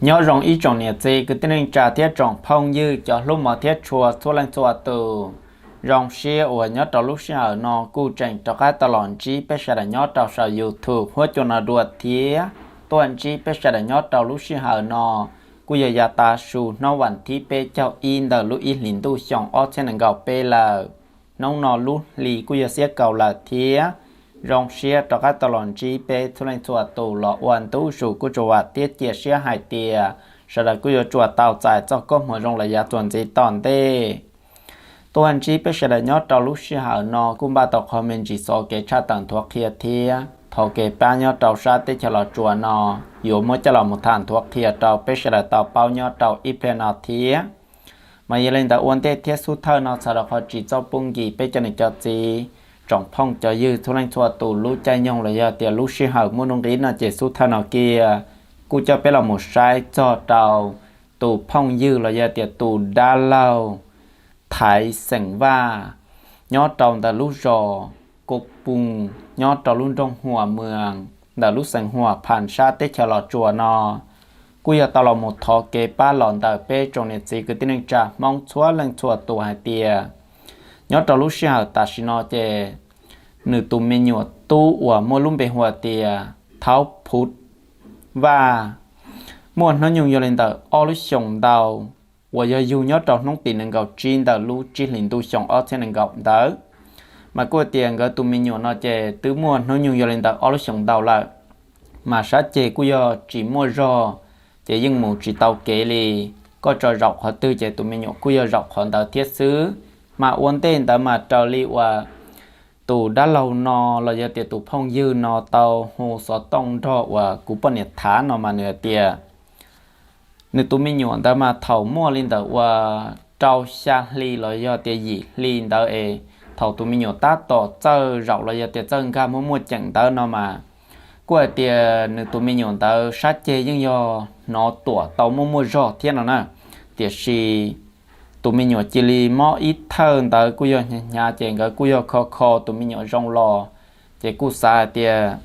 Nyob zoo ib tsoom niam txiv kwv tij neej tsa thiab tsoom phooj ywg cov hlub mos thiab tshua txhua leej txhua tus. Zoo siab uas nyob rau lub sij hawm no kuj tseem rov qab tau los ntsib peb sawv daws nyob rau saum YouTube huab cua no dua thiab. Tuaj ntsib peb sawv daws nyob rau lub sij hawm no kuj yog yav tav su hnub vas thib peb caug ib ntawm lub ib hlis ntuj xyoo ob txhiab nees nkaum peb lawm. Hnub no lub hli kuj yog xiab kaum lawm thiab. Zoo siab rov qab tau los ntsib peb txhua leej txhua tus los ua ntu zus kuj tsuas vam thiab cia siab hais tias sawv daws kuj yuav tsuas tau txais txoj koob hmoov zoo los yav txuas ntxiv tom ntej. Tuaj ntsib peb sawv daws nyob rau lub sij hawm no kuj npaj tau qhov me ntsis xov kev tshaj tawm nthuav qhia thiab thov kev pab nyob rau sab teb chaws Los Tsuas no yuav muab coj los mus tham nthuav qhia rau peb sawv daws tau paub nyob rau ib pliag no thiab. Mas yog li ntawd ua ntej thiab xub thawj no txhawm rau qhov tsis txhob pub nkim peb cov niam cov txiv, tsoom phooj cov ywg txhua leej txhua tus lub caij nyoog los yog tias lub sij hawm muaj nuj nqis no ces xub thawj no kiag kuj coj peb los mus saib txog rau tus phooj ywg los yog tias tus dab laug Thaiv Xeem Vaj nyob rau ntawm lub zos Kos Poos nyob rau lub nroog Huas Mws ntawm lub xeev Huas Phas sab teb chaws Los Tsuas no kuj yog tau los mus thov kev pab los ntawm peb tsoom niam txiv kwv tij neej tsa Hmoob txhua leej txhua tus hais tias nyob rau lub sij hawm tam sim no ces nws tus me nyuam tub uas muaj lub npe hu tias Thaub Phuv Vaj muaj hnub nyoog yog li ntawm ob lub xyoos ntau uas yog yug nyob rau hnub tim nees nkaum tsib ntawm lub tsib hlis ntuj xyoo ob txhiab nees nkaum ntawd. Mas kuj tias nkawd tus me nyuam no ces twb muaj hnub nyoog yog li ntawm ob lub xyoos ntau lawm, mas sab ceg kuj yog tsis muaj zog, ces yeej mus tsis tau kev li. Koj tso zaum qhov twg ces tus me nyuam kuj yog zaum qhov ntawd thiab xwb. Mas ua ntej ntawd mas raws li uas tus dab laug no los yog tias tus phooj ywg no tau hu xov tooj nrog uas kuv poj niam tham no mas nws hais tias nws tus me nyuam ntawd mas thaum muaj li ntawm uas rau xya hli los yog tias yim hli ntawd es thaum tus me nyuam tab tom txawj zaum los yog tias txawj nkag muaj muaj ceem ntawd no mas kuj hais tias nws tus me nyuam ntawd sab ceg yeej yog hnov tuam tau muaj muaj zog thiab no na. Tiam sis tus me nyuam cia li mob ib thawj ntawd kuj yog hnyav hnyav ces nkawd kuj yog kho kho tus me nyuam zoo los, ces kuj xav hais tias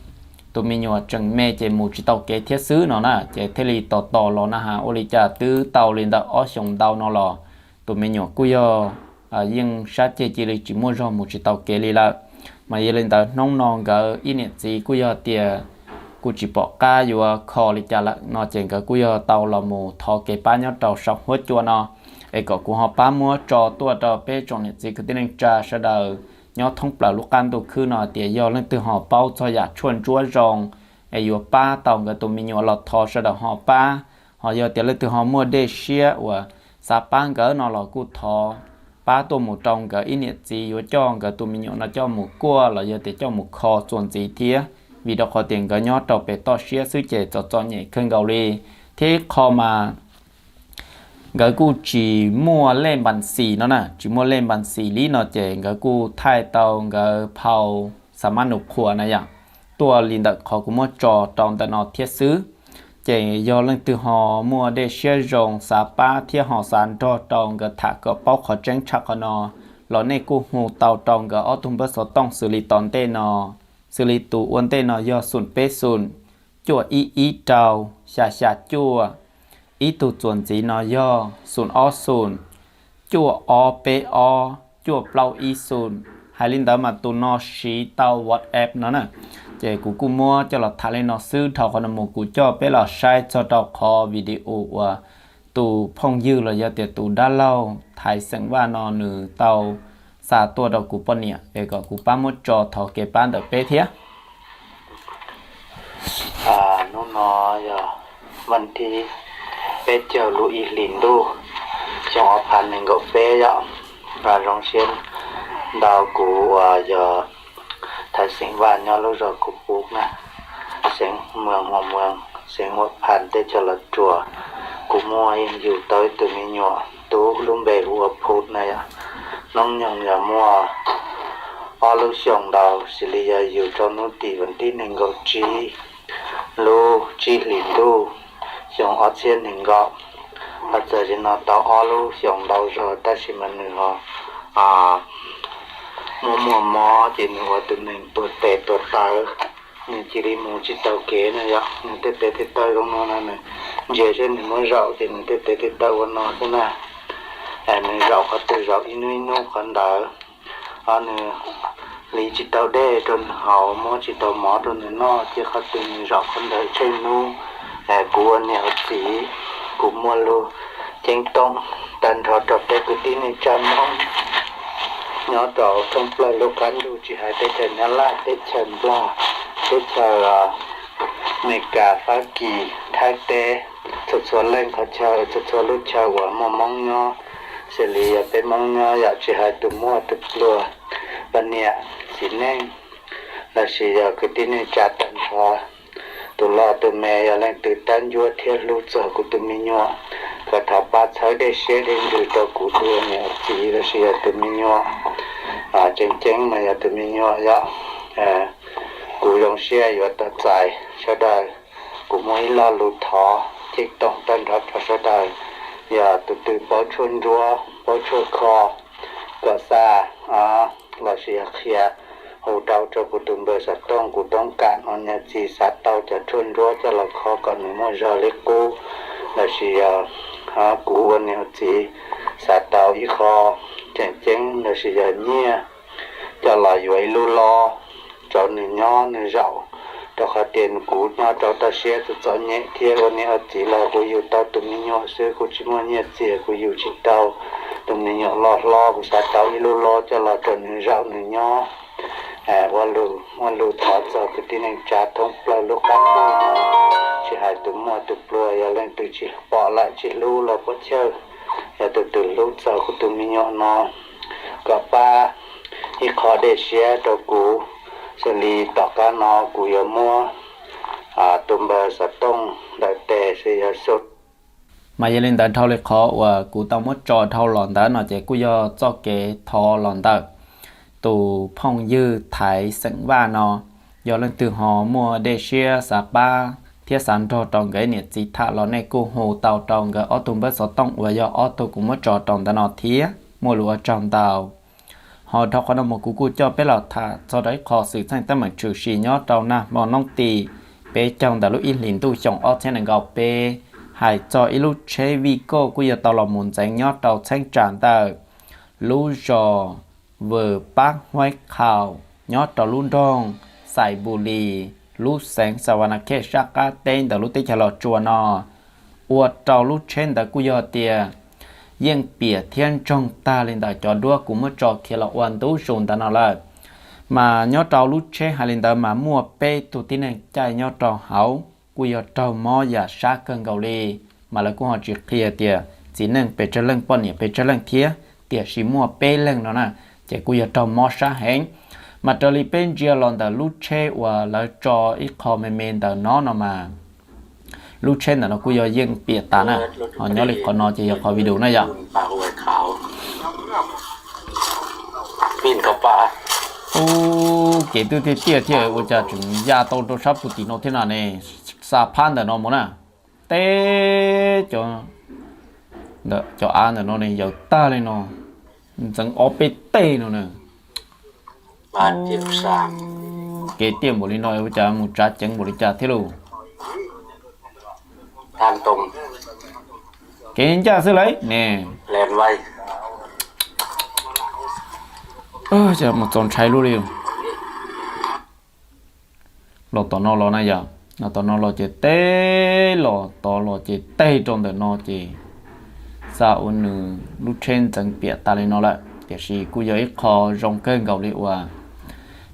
tus me nyuam tseem me ces mus tsis tau kev thiab xwb no na, ces thiaj li tos tos los na has ua li cas twb tau li ntawm ob xyoos ntau no los tus me nyuam kuj yog yeej sab ceg cia li tsis muaj zog mus tsis tau kev li lawm. Mas yog li ntawd hnub no nkawd ib niam txiv kuj yog tias kuj tsis pom qab yuav kho li cas lawm no ces nkawd kuj yog tau los mus thov kev pab nyob rau saum huab cua no, es kom kuv ho pab muab tso tuaj rau peb tsoom niam txiv kwv tij neej tsa sawv daws nyob thoob plaws lub qab ntuj khwb no tias yog leej twg ho paub txog yam tshuaj ntsuab zoo es yuav pab tau nkawd tus me nyuam los thov sawv daws ho pab, ho yog tias leej twg ho muaj dej siab uas xav pab nkawd no los kuj thov pab tuaj mus rau nkawd ib niam txiv yuav coj nkawd tus me nyuam no coj mus kuaj los yog tias coj mus kho txuas ntxiv thiab, vim rau qhov tias nkawd nyob rau pem toj siab xwb ces txom txom nyem kawg nkaus li. Thiab ib qho mas nkawd kuj tsis muaj lej npas xis no na, tsis muaj lej npas xis li no ces nkawd kuj thaij tau nkawd phau xa mab nus qhuas na yom, tuaj li ntawm qhov kuv muab tso rau ntawm no thiab xwb. Ces yog leej twg ho muaj dej siab zoo xav pab thiab ho xav nrog rau nkawd tham kom paub qhov tseeb tshaj qhov no los nej kuj hu tau rau nkawd ob tug npawb xov tooj xws li tom ntej no, xws li tus ua ntej no yog xoom peb xoom, cuaj ib ib rau, xya xya cuaj, ib tug txuas ntxiv no yog xoom ob xoom, cuaj ob peb ob, cuaj plaub ib xoom. Hais li ntawd mas tus no siv tau WhatsApp no na. Ces kuv kuj muab coj los tham li no xwb, dhau qhov no mus kuv coj peb los saib txog rau qhov video uas tus phooj ywg los yog tias tus dab laug Thaiv Xeem Vaj no nws tau xa tuaj rau kuv poj niam es kom kuv pab muab tso thov kev pab ntawm peb thiab. Hnub no yog vas thib peb caug lub ib hlis ntuj xyoo ob phav nees nkaum peb yom. Zoo siab ntau kuv uas yog Thaiv Xeem Vaj nyob lub zos Kuv Pub na, xeev Muas Muas, xeev Huas Phas, teb chaws Los Tsuas. Kuv muaj yug tau ib tug me nyuam tub lub npe hu ua Phuv na yom. Hnub nyoog yog muaj ob lub xyoos ntau, xws li yog yug rau hnub tim vas thib nees nkaum tsib lub tsib hlis ntuj xyoo ob txhiab nees nkaum. Ho txawm li no tau ob lub xyoos ntau zog tab sis mas nws ho muaj muaj mob ces nws ua tus neeg tuag tes tuag taw, nws cia li mus tsis tau kev na yom. Nws tej tes tej taw zoo no no nws Ntsia seb nws muab zaum ces nws tej tes tej taw ua no xwb na. Nws zaum qhov twg zaum ib hnub ib hnub qhov ntawd. Ho nws hliv tsis tau dej rau nws haus, muab tsis tau mov rau nws noj, cia qhov twg nws zaum qhov ntawd tsheej hnub. Kuv ua niam ua txiv, kuv muaj lus ceeb toom tag nrho rau peb kwv tij neej tsa Hmoob nyob rau thoob plaws lub qab ntuj, tsis hais teb chaws Nyab Laj, teb chaws Nplog, teb chaws Amelikas, Fab Kis, Thaib teb, txhua txhua leej qhov chaw, txhua txhua lub chaw uas muaj Hmoob nyob, xws li yog peb Hmoob nyob yom, tsis hais tus muaj tus pluag, poj niam, txiv neej, lossis yog kwv tij neej tsa tag nrho, tus loj tus me, yog leej twg tab ncuab thiab hlub txog kuv tus me nyuam, kom thov pab txhawb dej siab dej ntsws rau kuv tus niam txiv lossis yog tus me nyuam. Tseem ceeb mas yog tus me nyuam yom, kuv zoo siab yuav tau txais sawv daws. Kuv muaj ib lo lus thov ceeb toom tag nrho rau sawv daws, yog tus twg paub tshuaj ntsuab paub tshuaj kho, kom xa lossis yog qhia hu rau rau kuv tus npawb xov tooj, kuv toob kam no niam txiv xav tau cov tshuaj ntsuab coj los kho kom nws muaj zog li qub, lossis yog kuv ua niam txiv xav tau ib qho tseem ceeb lossis yog nyiaj coj los yuav ib lub lob rau nws nyob nws zaum, rau qhov tias kuv nyob rau toj siab txom txom nyem thiab ua niam ua txiv los kuv yug tau tus me nyuam xwb, kuv tsis muaj nyiaj txiag, kuv yug tsis tau tus me nyuam loj hlob, kuv xav tau ib lub lob coj los rau nws zaum nws nyob. Ua lus muaj lus thov txog kwv tij neej tsa thoob plaws lub qab ntuj, tsis hais tus muaj tus pluag, yog leej twg tsis pom lawm tsis hlub los puas chawj, yog tus twg hlub txog kuv tus me nyuam no, kom pab ib qho dej siab rau kuv, xws li tom qab no kuv yuav muab tus npawb xov tooj ntawm tes xws yog xu. Mas yog li ntawd dhau li qhov uas kuv tau muab tso dhau los ntawd no ces kuj yog txoj kev thov los ntawm tus phooj ywg Thaiv xeem Vaj no, yog leej twg ho muaj dej siab xav pab thiab xav nrog rau nkawd niam txiv tham los nej kuj hu tau rau nkawd ob tug npawb xov tooj uas yog ob tug kuv muab tso rau ntawd no thiab muaj lus ua tsaug ntau. Ho dhau qhov no mus kuv kuj coj peb los tham txog rau ib qho xwm txheej teeb meem tshwm sim nyob rau nag hmo hnub tim peb caug ntawm lub ib hlis ntuj xyoo ob txhiab nees nkaum peb, hais txog ib lub tsheb vij kauj kuj yog tau los mus ntxeev nyob rau txheeb tsam ntawm lub zos Vwm Pab Huaib Qhaus nyob rau lub nroog Xais Npus Lis, lub xeev Xas Vas Nas Khej sab qab teb ntawm lub teb chaws Los Tsuas no, ua rau lub tsheb ntawd kuj yog tias yeej piam thiab ntsoog tag li ntawm cov duab kuv muab tso khiav los ua ntu zus ntawd no lawm. Mas nyob rau lub tsheb hais li ntawd mas muaj peb tug tib neeg caij nyob rau hauv kuj yog raug mob yam sab kawg nkaus li, mas lawv kuj ho tsis qhia tias txiv neej pes tsawg leej poj niam pes tsawg leej thiab, tiam sis muaj peb leeg no na, ces kuj yog raug mob sab heev. Mas raws li peb ntsia los ntawm lub tsheb uas lawv tso ib qho me me ntawm no no mas, lub tsheb ntawm no kuj yog yeej piam tas na. Ho nyob li qhov no ces yog qhov video na yom. Ub, kev twb tiaj tiaj thiab ua cas tseem ya tau rau sab pug tim no thiab na ne. Xa phab ntawm no mus na, teb cov av ntawm no ne yawm tag li no, ntxeev ob peb teg no na. Kev tiaj npaum li no ua cas mus tsav ceev npaum li cas thiab lauj. Kev ncaj xwb lauj ne. Mus txaus ntshai luaj li. Los tom no los na yom, los tom no los ces teb, los tod los ces teb rau ntawm no ces xa ua nws lub tsheb ntxeev piam tas li no lawm. Tiam sis kuj yog ib qho zoo kawg nkaus li uas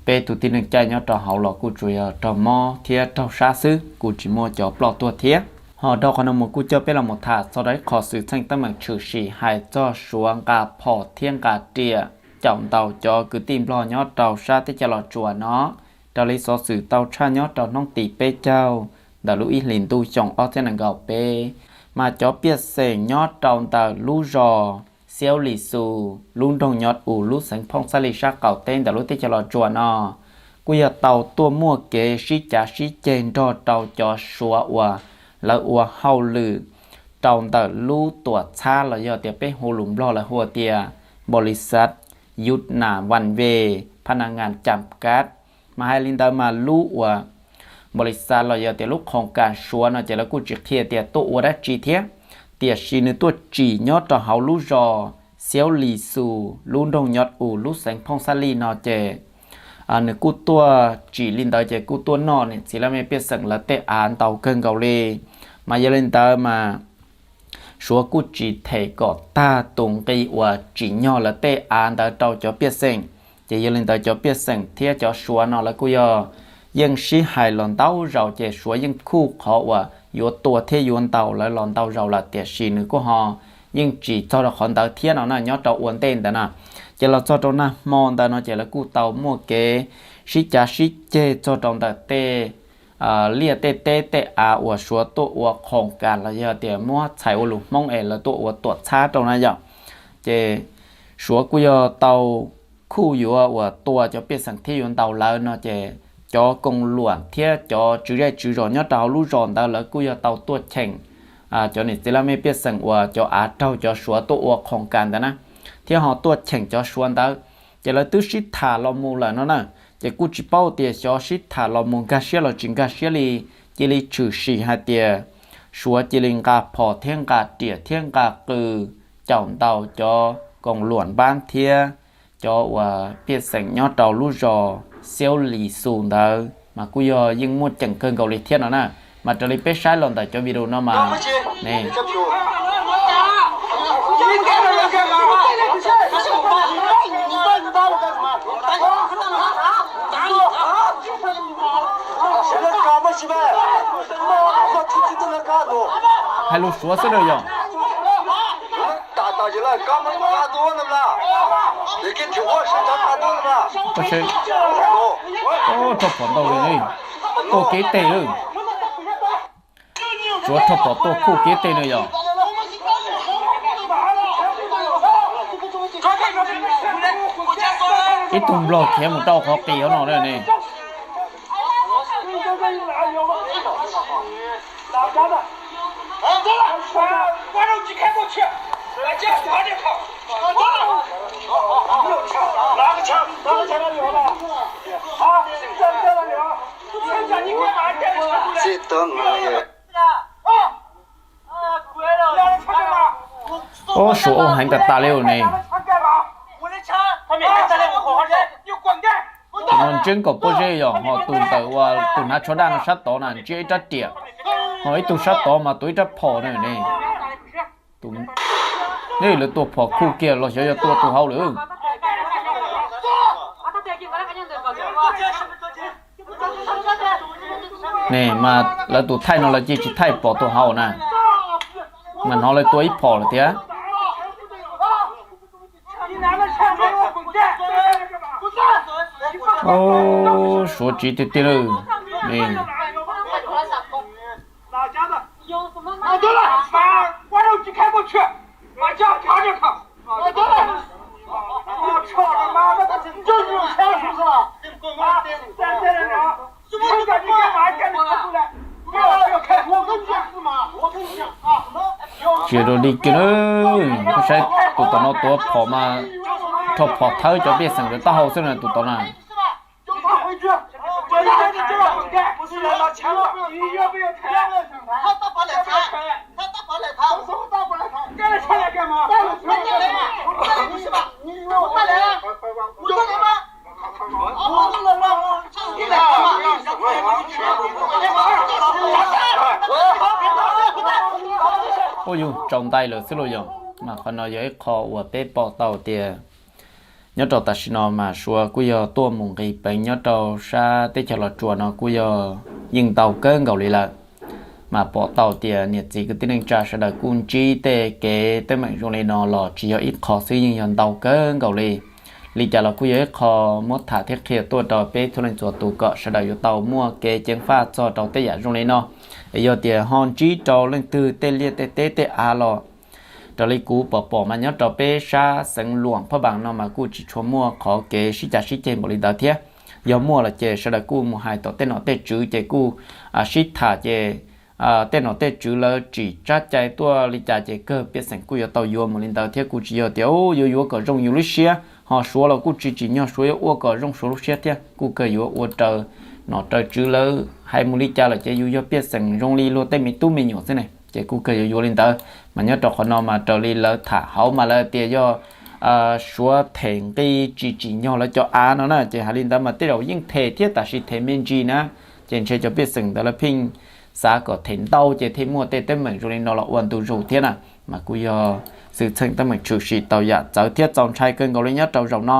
peb tug tib neeg caij nyob rau hauv los kuj tsuas yog raug mob thiab raug sab xwb, kuj tsis muaj cov ploj tuag thiab. Ho dhau qhov no mus kuj coj peb los mus tham txog rau ib qho xwm txheej teeb meem tshwm sim hais txog Suav nqa phom thiab nqa riam caum ntaus cov kwv tij Nplog nyob rau sab teb chaws Los Tsuas no. Raws li xov xwm tau tshaj nyob rau hnub tim peb caug ntawm lub ib hlis ntuj xyoo ob txhiab nees nkaum peb, mas cov pej xeem nyob rau ntawm lub zos Xiaub Lis Xus, lub nroog Nyob Us, lub xeev Phooj Xab Lis sab qaum teb ntawm lub teb chaws Los Tsuas no kuj yog tau tuaj muaj kev sib cav sib ceg nrog rau cov Suav uas lawv ua hauj lwm rau ntawm lub tuam txhab los yog tias peb hu lus Nplog lawv hu tias npaus lis xav yus nas vas ve phas nas ngas cam kab. Mas hais li ntawd mas lub uas npaum li xav los yog tias lub khoos kas Suav no ces lawv kuj tsis qhia tias tuaj ua dab tsi thiab, tiam sis nws tuaj tsim nyob rau hauv lub zos Xiaub Lis Xus lub nroog Nyom Us lub xeev Phooj Xab Lij no ces nws kuj tuaj tsim li ntawd ces kuj tuaj noj niam txiv laj mej pej xeem lawv tej av ntau kawg nkaus li. Mas yog li ntawd mas Suav kuj tsis them kom tag tus nqi uas tsim nyog lawv tej av ntawd rau cov pej xeem. Ces yog li ntawd cov pej xeem thiab cov Suav no lawv kuj yog yeej sib hais los ntau zaus ces Suav yeej khuj qhov uas yuav tua thiab yuav ntaus lawv los ntau zaus lawm tiam sis nws kuj ho yeej tsis txog rau qhov ntawd thiab no na nyob rau ua ntej ntawd na. Ces los txog rau nag hmo ntawd no ces lawv kuj tau muaj kev sib cav sib ceg txog rau ntawm tej liaj tej teb tej av uas Suav tuaj ua khoos kas los yog tias muab txhais ua lus Hmoob es lawv tuaj ua tuam txhab rau na yom. Ces Suav kuj yog tau khuj yuav uas tua cov pej xeem thiab yuav ntaus lawv no ces cov koom luam thiab cov tswv zej tswv zos nyob rau hauv lub zos ntawd lawv kuj yog tau tuaj cheem cov niam txiv laj mej pej xeem uas cov av raug cov Suav tuaj ua khoos kas ntawd na, thiab ho tuaj cheem cov Suav ntawd. Ces lawv twb sib tham los mus lawm no na, ces kuj tsis paub tias xyov sib tham los mus nkag siab los tsis nkag siab li, cia li tshwm sim hais tias Suav cia li nqa phom thiab nqa riam thiab nqa qws caum ntaus cov koom luam npab thiab cov uas pej xeem nyob rau lub zos Xiaub Lis Xus ntawd mas kuj yog yeej muaj ceem kawg nkaus li thiab no na. Mas raws li peb saib los ntawm cov video no mas ne hais lus Suav xwb na yog. Rau phom ntau li, tuaj kev teg lawm. Suav rau phom tuaj khuj kev teg no yog. Ib tug nplog khiav mus rau qhov qis hauv no ne. Ob, Suav ua heev tas tas li ne. Tus no ntsia kom pob zeb yog ho tus ntawm uas tus hnav tsho daj no sab tod na ntsia ib rab riam, ho ib tug sab tod mas tua ib rab phom na ne. Neb lawv tua phom khuj kiag los xyov yog tua tus hauv lawm. Ne mas lawv tus thaij no lawv cia tsis thaij pom tus hauv na, mas hnov lawv tua ib phom lawm thiab. Suav tsiv tiag tiag lawm. Tsis rau li kiag na, koj saib tus tom no tuav phom mas rho phom thawb cov pej xeem rau taub hau xwb na tus tom na. Ua yus tsaus ntais lawm xwb los yog. Mas qhov no yog ib qho uas peb pom tau tias nyob rau tam sim no mas Suav kuj yog tuaj mus nqis peev nyob rau sab teb chaws Los Tsuas no kuj yog yeej ntau kawg nkaus li lawm. Mas pom tau tias niam txiv kwv tij neej tsa sawv daws kuj ntsib tej kev teeb meem zoo li no los tsis yog ib qho xwb, yeej yog ntau kawg nkaus li. Li cas los kuj yog ib qho muab tham thiab qhia tuaj rau peb txhua leej txhua tus kom sawv daws yuav tau muaj kev ceev faj txog rau tej yam zoo li no. Es yog tias ho ntsib rau leej twg tej liaj tej teb tej av los, raws li kuv pom pom mas nyob rau peb sab xeev Luam Phaj Npaas no mas kuj tsis tshua muaj qhov kev sib cav sib ceg npaum li ntawd thiab. Yog muaj los ces sawv daws kuj mus hais tom tej nom tej tswv ces kuj sib tham ces tej nom tej tswv lawv tsim tsab cai tuaj li cas ces kawg pej xeem kuj yuav tau yuav mus li ntawd thiab. Kuj tsis yog tias yuav yuav kom zoo yus lub siab, ho Suav los kuj tsis tsim nyog Suav yuav ua kom zoo Suav lub siab thiab, kuj kawg yuav ua raws nom raws tswv lawv hais mus li cas lawm ces yus yog pej xeem zoo li luag tej me tub me nyuam xwb ne, ces kuj kawg yuav yuav li ntawd. Mas nyob rau qhov no mas raws li lawv tham hauv mas lawv tias yog suav them nqi tsis tsim nyog lawv cov av no na, ces hais li ntawd mas tej zaum yeej them thiab tab sis them me ntsis na, ces ntshe cov pej xeem ntawd lawv pheej xav kom them ntau ces thiaj muaj tej teeb meem zoo li no los ua ntu zus thiab na. Mas kuj yog xwm txheej teeb meem tshwm sim tau yam txawv thiab txaus ntshai kawg nkaus li nyob rau zaum no.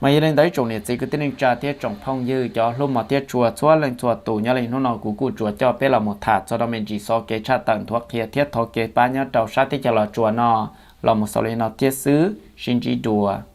Mas yog li ntawd ib tsoom niam txiv kwv tij neej tsa thiab tsoom phooj ywg cov hlub mos thiab tshua txhua leej txhua tus, nyob li hnub no kuv kuj tsuas coj peb los mus tham txog rau me ntsis xov kev tshaj tawm nthuav qhia thiab thov kev pab nyob rau sab teb chaws Los Tsuas no los mus xaus li no thiab xwb, sib ntsib dua.